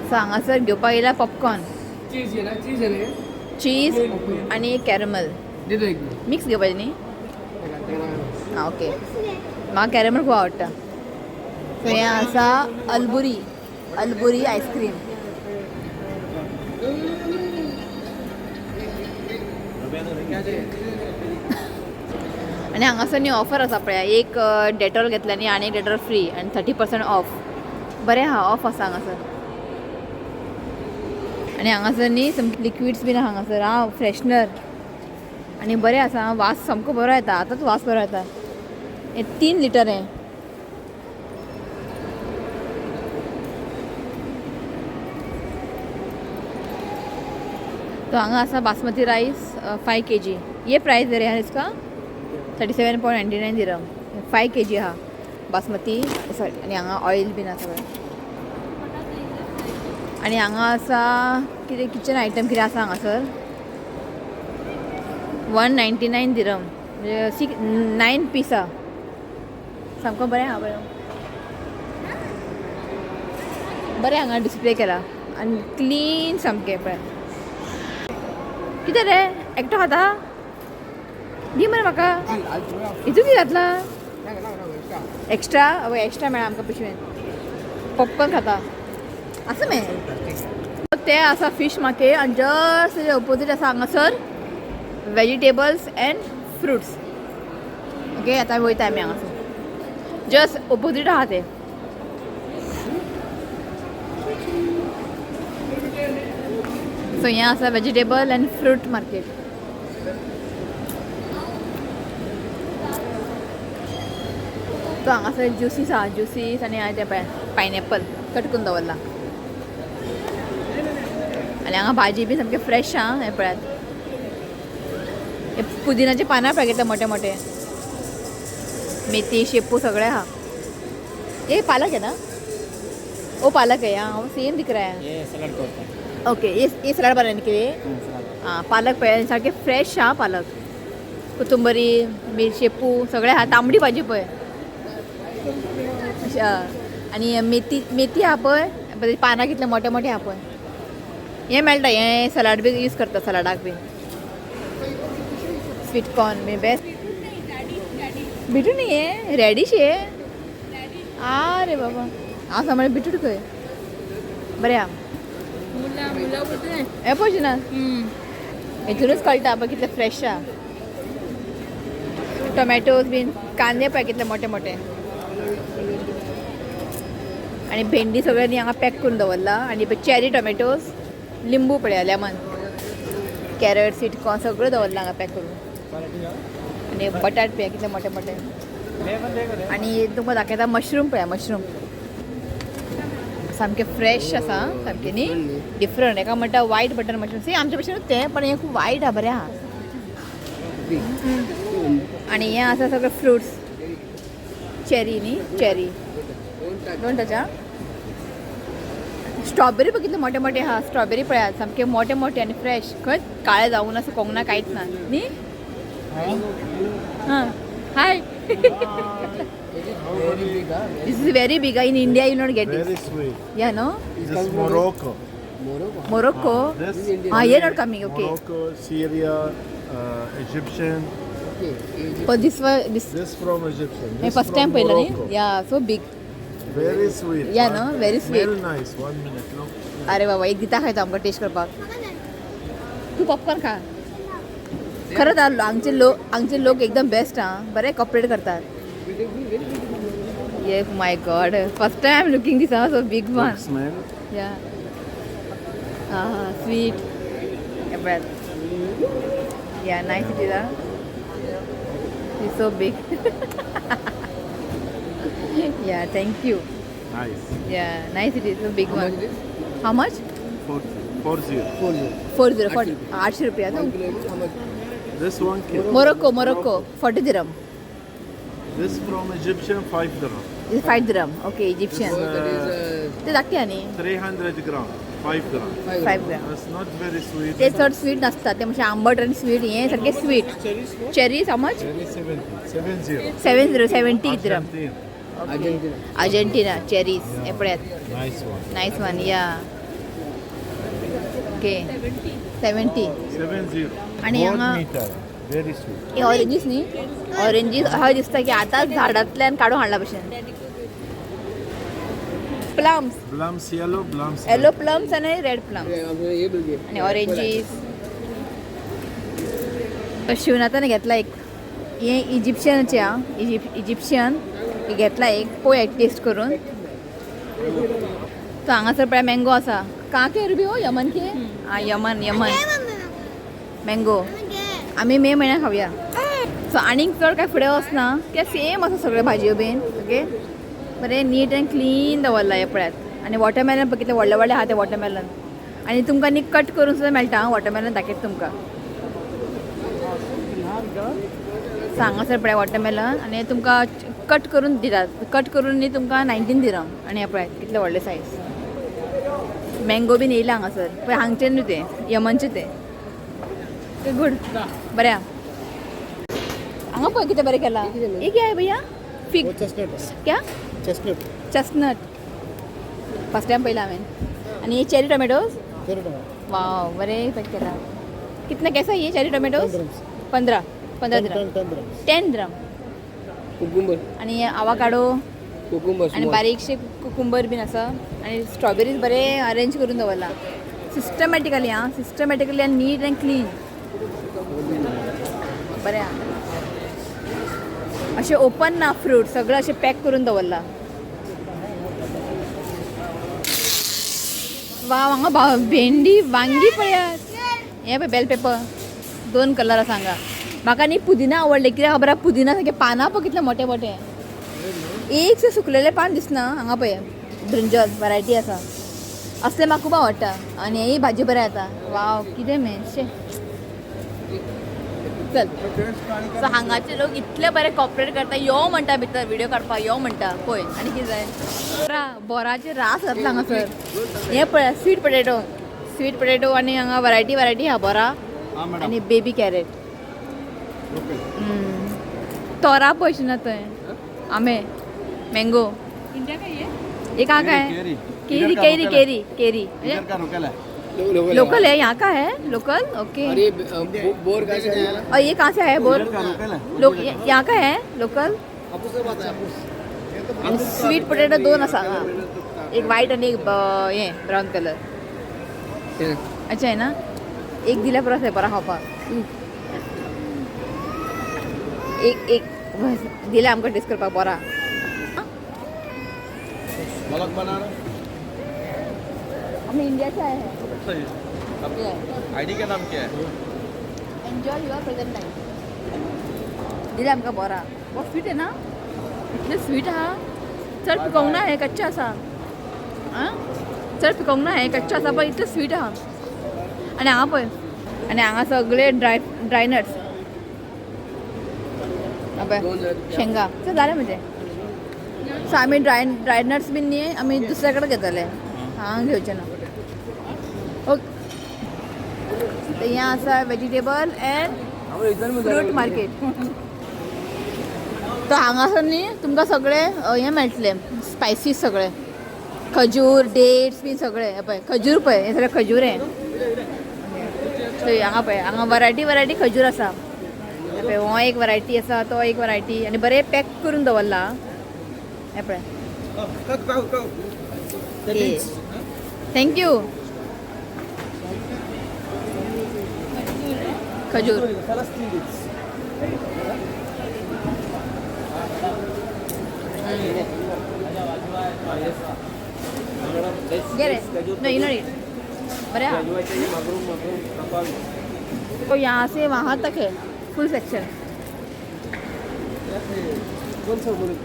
So हांगासर घेवपाक येयला पॉपकॉर्न, चीज आनी कॅरमल मिक्स घेवपाचें न्ही. आं ओके, म्हाका कॅरमल खूब आवडटा. सो हें आसा अल्बुरी, अल्बुरी आयस्क्रीम. आनी हांगासर न्ही ऑफर आसा पळया, एक डेटॉल घेतला न्ही आनी एक डेटॉल फ्री आनी 30% ऑफ. बरें आहा, ऑफ आसा हांगासर. आनी हांगासर न्ही सामके लिक्विड्स बीन आहा हांगासर. आं, फ्रेशनर आनी बरें आसा. वास सामको बरो येता, आतांच वास बरो येता. हें 3 लिटर हें. तो हांगा आसा बासमती रायस 5 kg. ये प्राइस रे है इसका 37.99 दिरम. 5 kg हा बासमती सॉरी. आनी हांगा ऑयल बीन आसा पळय. आनी हांगा आसा कितें किचन आयटम कितें आसा हांगासर. 199 दिरम, म्हणजे 6 9 पीस आहा. सामको बरें आहा, बरें बरें हांगा डिस्प्ले केला आनी क्लीन सामकें पळय. कितें रे एकटो खाता, दी मरे म्हाका. हितून कितें घातला एक्स्ट्रा? हय एक्स्ट्रा मेळ्ळा आमकां पिशवेन. पॉपकॉर्न खाता आसा मे. ते आसा फीश मार्केट आनी जस्ट तेजे ओपोजीट आसा हांगासर वेजिटेबल्स एंड फ्रुट्स. ओके, आतां वयता आमी हांगासर, जस्ट ओपोजीट आहा ते. सो हें आसा वेजिटेबल एंड फ्रूट मार्केट. तो हांगासर ज्युसीस आहा, ज्युसीस आनी तें पळय पायनएप्पल कट करून दवरला. आनी हांगा भाजी बी सामकी फ्रेश आहा. हें पळयात, हे पुदिनाचे पानां पळय कितले मोठे मोठे, मेथी शेपू सगळे आहा. ये पालक है ना? वो पालक है. हाँ, वो सेम दिख रहा है. ये सलाद का होता है. ओके, ये सलाद बनाने के लिए. सलाद. हां, पालक पळय सारके फ्रेश आहा. पालक, कोथंबरी, मिर, शेपू सगळे आहा. तांबडी भाजी पळय आनी मेथी, मेथी आहा पळय. पानां कितले मोठे मोठे आहा पळय. हें मेळटा, हें सलाड बी यूज करता सलाडाक बी. स्वीट कॉर्न बी बेस्ट. बिटू न्ही हें, रेडिश हे. आरे बाबा, हांव सांबाळ बिटूट खंय बरें आहा. हें पळोवचें ना, हितूनच कळटा पळय कितले फ्रेश आहा. टोमॅटोज बीन, कांदे पळय कितले मोठे मोठे. आनी भेंडी सगळ्यांनी हांगा पॅक करून दवरला. आनी चेरी टोमॅटोज, लिंबू पळया, लेमन, कॅरट, स्वीट कॉर्न सगळें दवरलां हांगा पॅक करून. आनी बटाट पळया कितले मोठे मोठे. आनी तुमकां दाखयता मशरूम पळया, मशरूम सामके फ्रेश आसा सामके न्ही, डिफरंट. एका म्हणटा वायट बटन मशरूम, सी आमच्या भशेनूच तें, पण हें खूब वायट आहा, बरें आहा. आनी हें आसा सगळें फ्रुट्स, चेरी न्ही, चेरी don't touch. आं, स्ट्रॉबेरी पळय कितले मोठे मोठे आहा. स्ट्रॉबेरी पळयात सामके मोठे मोठे आनी फ्रेश, खंयच काळे जावूं ना, सुकोंक ना, कांयच ना न्ही. हां, हाय. This is very big. In India you not get Very this. sweet. Yeah, no. This Morocco. Morocco. This ah, here not coming. Okay. Morocco, Syria, Egyptian. But this one, this This from Egyptian. Hey, This first from time पहिला न्ही. Morocco. Yeah, so big. Very sweet. Yeah, no? Very sweet. Smell nice. 1 minute. Look. अरे बाबा, एक दिता खायतो आमकां taste करपाक. तूं popcorn खा. खरंच हांगचे लोक, हांगचे लोक एकदम बेस्ट आं, बरे कॉपरेट करतात. ये my God, first time looking this so big one. Look, smell. या, हां हां, sweet. Yeah, nice it is. It's so big. Yeah, thank you. Nice. Yeah, nice it is, so big one. How much? 40. 40. 40, 40, 800 रुपया. This 1 kilo. Morocco, Morocco, 40 dirham. This from Egyptian, 5 dirham. Is 5 dirham. Okay, Egyptian. ते धाकटे आनी 300 gram. 5 gram. 5 gram. It's not very sweet. ते चड sweet नासता, ते मातशें आंबट आनी स्वीट. हें सारकें sweet. Cherries how much? Cherry 70. 70. 70, 70 dirham. Argentina. Argentina cherries. हे पळयात. Nice one. Nice one, yeah. Okay, 70. 70. आणि Both हांगा meter. Very sweet. हे ऑरेंजीस न्ही, ऑरेंजीस अशें दिसता की आतांच झाडांतल्यान काडून हाडला भशेन. Plums. Plums yellow, plums. Yellow plums आणि रेड प्लम्स आणि ऑरेंजीस. शिवनाथाने घेतला एक. हे इजिप्शियनचे आ, इजिप्शियन हे घेतला एक, पळोवया टेस्ट करून. तो हांगासर पळय मँगो आसा. का के रुबी हो यमन के आ, यमन यमन मँगो आमी मे म्हयन्याक खावया. सो आनीक चड काय फुडें वचना कित्याक सेम आसा सगळ्यो भाजयो बीन. ओके, बरें नीट अँड क्लीन दवरलां हें पळयात. आनी वॉटरमेलन पळय कितले व्हडले व्हडले आहा ते वॉटरमेलन. आनी तुमकां न्ही कट करून सुद्दां मेळटा वॉटरमेलन, दाखयता तुमकां. सो हांगासर पळय वॉटरमेलन आनी तुमकां कट करून दितात. कट करून न्ही तुमकां 19 दिरम. आनी हें पळयात कितले व्हडले सायज. मँगो बीन येयला हांगासर पळय, हांगचे न्हू ते, यमनचे ते. गुड, बरें आहा. हांगा पळय कितें बरें केलां. हे क्या है भैया? फिग. क्या? चेस्टनट. चेस्टनट फर्स्ट टाइम पयला हांवें. आनी हे चेरी टोमॅटोज, वाव, बरें पॅक केला. कितना कैसा ये चेरी टोमॅटोज? 15, 15 दिरम, 10 दिरम. कुकुंबर. आनी आवाकाडो. कुकुंबर. आनी बारीकशे कुकुंबर बीन आसा. आनी स्ट्रॉबेरीज बरें अरेंज करून दवरला सिस्टमॅटिकली. आं, सिस्टमॅटिकली आनी नीट अँड क्लीन. बरें आहा. अशें ओपन ना फ्रूट, सगळें अशें पॅक करून दवरला. वा, हांगा भेंडी, वांगी पळयात. हे पळय बेल पेपर, दोन कलर आसा हांगा. म्हाका न्ही पुदिना आवडले, कित्याक खबर आहा? पुदिना सारके पानां पळय कितले मोठे मोठे, एक सुद्दां सुकलेलें पान दिसना. हांगा पळय ब्रिंजल वरायटी आसा. असलें म्हाका खूब आवडटा. आनी हेय भाजी बरें जाता. वाव, कितें मेन शे. चल, सो हांगाचे लोक इतले बरे कॉपरेट करता. यो म्हणटा, भितर व्हिडिओ काडपाक यो म्हणटा. पळय आनी कितें जाय. बोराचे रास जातला हांगासर. हें पळय स्वीट पटेटो, स्वीट पटेटो. आनी हांगा वरायटी वरायटी आहा बोरां. आनी बेबी कॅरेट, तोरा पळय ना थंय, आंबे, मैंगो. इंडिया का ये? ये कहाँ का है? केरी केरी केरी केरी लोकल है, यहाँ का है लोकल. ओके. अरे बोर का? और ये कहाँ से है बोर? लोक यहाँ का है लोकल. आणि स्वीट पोटॅटो दोन आसा हांगा, एक वायट आणि एक हे ब्राऊन कलर. अच्छा आहे ना, एक दिल्या पुरो आसा बरो खावपाक. एक एक बस दिल्या आमकां टेस्ट करपाक बरा. आमी इंडिया से आए हैं. आईडी का नाम क्या है? Enjoy your present life. दिले आमकां बोरा. बहुत स्वीट आहे ना, इतलें स्वीट आहा. चड पिकोवंक ना, हें कच्चें आसा. आं, चड पिकोवंक ना, हें कच्चें आसा, पण इतलें स्वीट आहा. आनी हांगा पळय, आनी हांगा सगळे ड्राय ड्राय नट्स पळय, शेंगा. चल जालें म्हणजे. सो आमी ड्राय ड्राय नट्स बीन न्ही आमी दुसऱ्या कडेन घेतले, हांगा घेवचे ना. ओके, तर हें आसा वेजिटेबल अँड फ्रूट मार्केट. तो हांगासर न्ही तुमकां सगळे हें मेळटलें, स्पायसीस सगळे, खजूर, डेट्स बीन सगळे. हे पळय खजूर, पळय हे सगळे खजूर. हे थंय हांगा पळय, हांगा वरायटी वरायटी खजूर आसा. हे पळय, हो एक वरायटी आसा, तो एक वरायटी. आनी बरें पॅक करून दवरला. हे पळय. Thank you. खजूर. घे रे. नहीं नहीं, बरे. तो यहाँ से वहाँ तक है फुल सेक्शन. कौन सा बोले?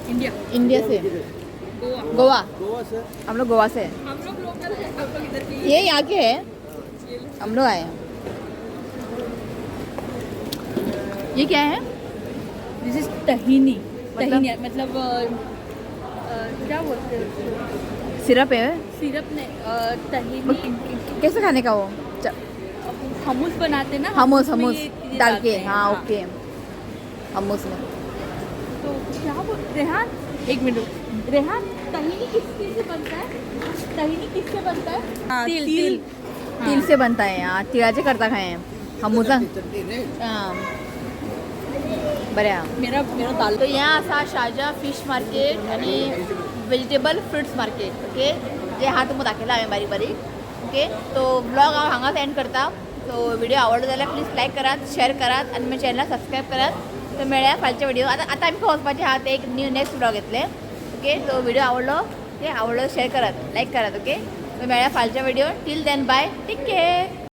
इंडिया. इंडिया से. गोवा. गोवा. गोवा से. हम लोग गोवा से हैं. हम लोग लोकल है, हम लोग इधर के. ये यहाँ के है, हम लोग आए हैं. ये क्या है? This is तहीनी. मतलब? तहीनी मतलब क्या बोलते हैं उसको? सिरप है? सिरप नहीं, वो तहीनी. कैसे खाने का वो? हमूस बनाते ना. हमूस. में हमूस ये चीज़ें डाल डालते के. हैं, हाँ, ओके, हमूस में. तो क्या बोल, रेहान, एक मिनट रुक। रेहान, तहीनी किस चीज़ से बनता है? तहीनी किससे बनता है? तिल, तिल. तिल से बनता है. हा, तिळाचे करता खाय हमूचा. बरें आहा. मेरा मेरा दाल. तो हें आसा शारजा फिश मार्केट आनी वेजिटेबल फ्रुट्स मार्केट. ओके, जे आहा तुमकां दाखयला हांवें बारीक बारीक. ओके, तो ब्लॉग हांव हांगाच एंड करता. सो व्हिडिओ आवडलो जाल्यार प्लीज लायक करात, शेअर करात आनी म्हज्या चॅनलाक सबस्क्रायब करात. तो मेळया फालच्या व्हिडिओ. आतां आतां आमकां वचपाचें आहा ते एक न्यू नेक्स्ट ब्लॉग येतले. ओके, सो व्हिडिओ आवडलो ते आवडलो शेअर करात, लायक करात. ओके, सो मेळया फालच्या video. Till then, bye, take care.